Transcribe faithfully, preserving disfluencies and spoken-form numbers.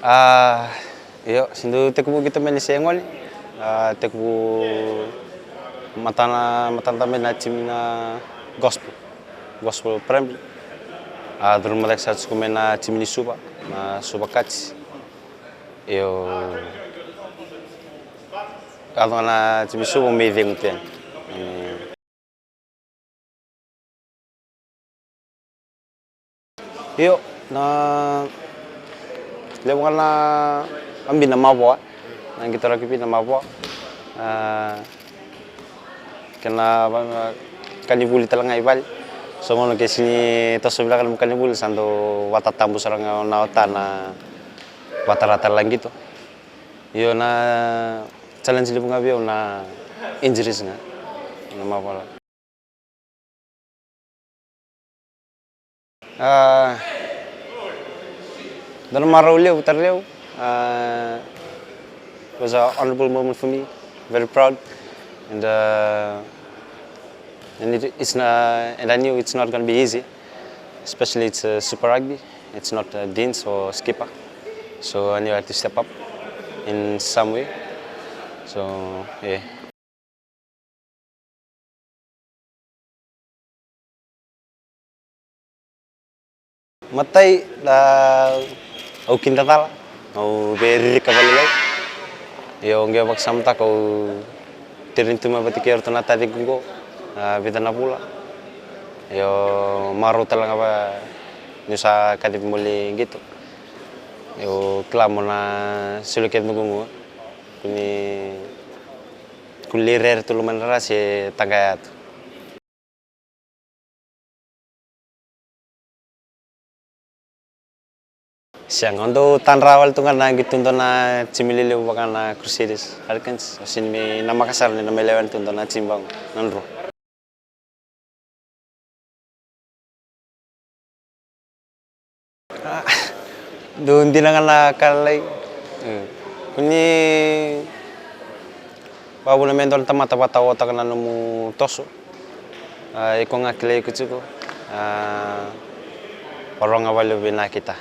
A, io, se dau tekivu keitou mai na se gone. A, tekivu matana, matana mai na timi na Gospel, Gospel Primary. A, curu mai cake sa tiko mai na timi ni Suva, na Suva Cats. Io, yaco ga na timi ni Suva me icegu tu yani. Io, na levu ga na abi na mavoa, na qito rakavi na mavoa. A, kena va-, ka ni vuli tale ga i vale. So gauna ke sini toso vinaka na ka ni vuli, sa dau vatatabu sara ga na ota na vatara tale ga qito. Io, na challenge levu ga vei au na injuries ga, na mavoa. A, dua na marau levu tale levu. A, it was an honorable moment for me. Very proud, and, uh, and it, it's not, and I knew it's not gonna be easy, especially it's, uh, Super Rugby. It's not, uh, Deans or Skipper, so I knew I had to step up in some way. So, yeah. Matai, da, au kida cala, au veiririka vakalailai. Io, qai vakasamataka au tirini tu mai vata kei iratou na taciqu qo, a, vica na vula. Io, marau tale ga va niu sa kacivi meu lai qito. Io, kila mo na soli kece noqu. Kua ni, kua ni lai rere tu loma ni ra se taqaya tu. Sega, au dau tadra wale tu ga na qito dua na timi lelevu vaka na Crusaders, Hurricanes. Au sini mai namaka sara ni na mai lewena tu dua na timi vaka na drua. A, dau dina ga na ka lalai. Kua ni vavuna me dua na tamata vataotaka na nomu toso. A, iko ga kilai iko tiko. A, varoga vale vinaka kita.